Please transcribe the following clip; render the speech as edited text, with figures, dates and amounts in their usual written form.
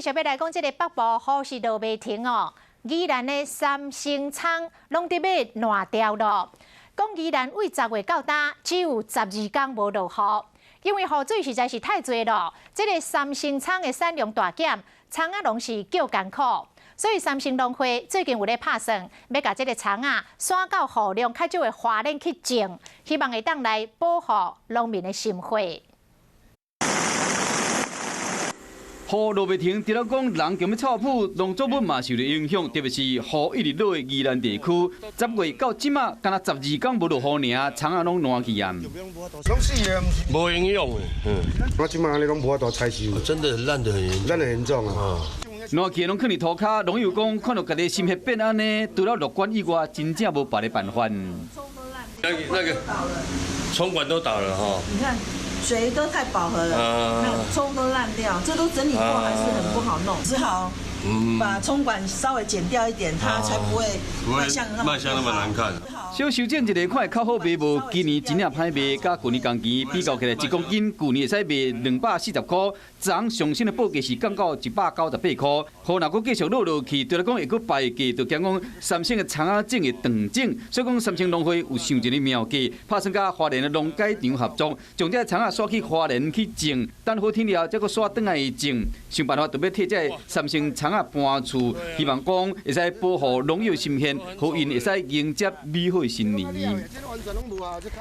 繼續欲來講，這个北部雨是落袂停哦，宜蘭的三星蔥攏佇欲爛掉囉。講宜蘭對10月到今只有12工無落雨，因為雨水實在是太濟囉。這个三星蔥的產量大減，蔥仔攏是叫艱苦，所以三星農會最近有咧拍算，欲共這个蔥仔徙到雨量較少的花蓮去種，希望會當來保護農民的心血。雨落袂停，除了講人踮咧臭殕，農作物嘛受著影響，特別是雨一直落的宜蘭地區，10月到這馬，干焦12工無落雨爾，蔥仔攏爛去啊！攏死的，無營養的，我這馬按呢攏無法度採收，真的爛得很嚴，爛得嚴重啊！爛去攏囥佇塗跤，農友講看著家己心血變按呢，除了樂觀以外，真正無別的辦法。那個蔥管都倒了哈。你看。水都太飽和了，那蔥都爛掉，這都整理過還是很不好弄，只好把蔥管稍微剪掉一點，它才不會賣相那麼賣相那麼難看。小修剪一个看會較好賣無？今年真正歹賣，佮舊年同期比較起來，1公斤舊年會使賣240箍，昨上新的報價是降到198箍。雨若閣繼續落落去，對來講會閣敗價，就驚講三星的蔥仔種會斷種。所以講三星農會有想一个妙計，拍算佮花蓮的農改場合作，將這个蔥仔徙去花蓮去種，等好天了後，才閣徙轉來種，想辦法就欲替這个三星蔥仔搬厝，希望講會使保護農友心血，予𪜶會使迎接美好的新年。